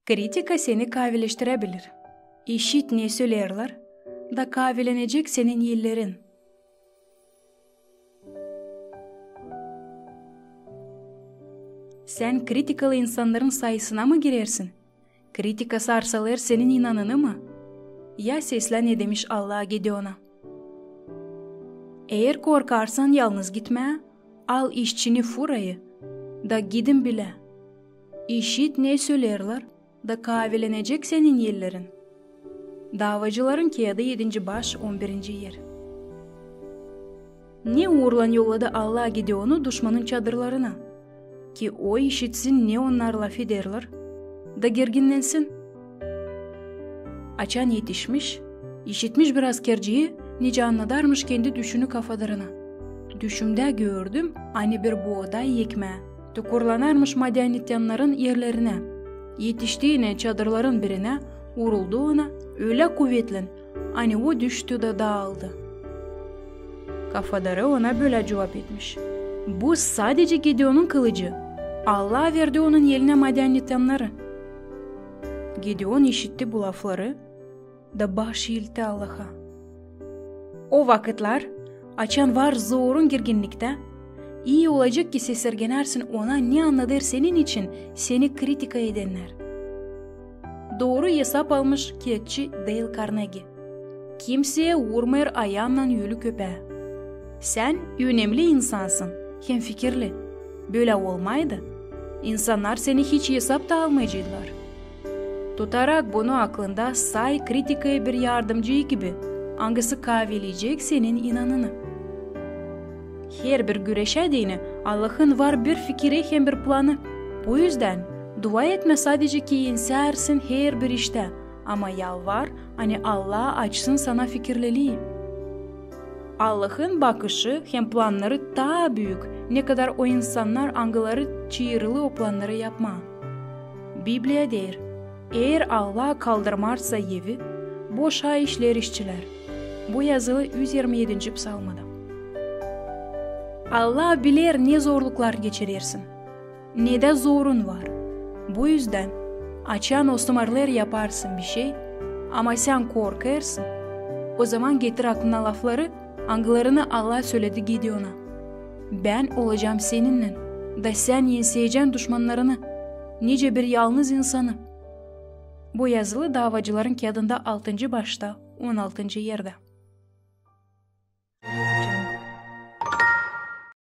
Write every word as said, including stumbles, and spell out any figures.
Kritika seni kaavileştirebilir. İşit, ne söleerlär, da kaavilenecek senin ellerin. Sän kritikalı insannarın sayısına mı girersin? Kritika sarsalêr senin inanını mı? Ya seslä, ne demiş Allah Gedeona: Eer korkarsan yalnız gitmää, al işçini Furayı, da gidin bilä. İşit, ne söleerlär, da kaavilenecek senin ellerin. Davacıların kiyadı, edinci baş, on birinci er. Ne uurlan yolladı Allah Gedeonu duşmanın çadırlarına, ki o işitsin, ne onnar lafederlär, da gerginnensin? Açan etişmiş, işitmiş bir askerciyi, nicä annadarmış kendi düşünü kafadarına: Düşümdä gördüm, ani bir booday ekmää tukurlanarmış madännetannarın erlerinä. Etiştiinän çadırların birinä, uuruldu ona ölä kuvetlän, ani o düştü da daaldı. Kafadarı ona bölä cuvap etmiş: Bu sadecä Gedeonun kılıcı. Allah verdi onun elinä madännetannarı. Gedeon işitti bu lafları da baş iiltti Allaha. O vakıtlar, açan var zorun, gerginniktä, ii olacek, ki sesergenärsin ona, ne annadêr senin için seni kritika edennär. Dooru esap almış kiyatçı Deil Karnegi: Kimsey uurmêêr ayaannan ölü köpää. Sän önemli insansın hem fikirli. Bölä olmaydı, insannar seni hiç esap da almayceydılar. Tutarak bunu aklında, say kritikayı bir yardımcı gibi, angısı kaavileyecek senin inanını. Herbir güreşä deyni Allahın var bir fikiri hem bir planı. Bu üzdän dua etmää sadecä, ki ensärsin herbir iştä, ama yalvar, ani Allah açsın sana fikirliliin. Allahın bakışı hem plannarı taa büük, ne kadar o insannar, angıları çaarılı o plannarı yapmaa. Bibliya deer: Eer Allah kaldırmarsa evi, boşa işleer işçilär. Bu yazılı üz irmi edinci psalmada. Allah biler, ne zorluklar geçirersin, ne dä zorun var. Bu üzdän, açan o sımarlêêr yaparsın bişey, ama sän korkêrsın, ozaman getir aklına lafları, angılarını Allah söledi Gedeona: Bän olacam seninnän, da sän ensecän duşmannarını, nicä bir yalnız insanı. Bu yazılı Davacıların kiyadında altıncı başta, on altıncı erdä.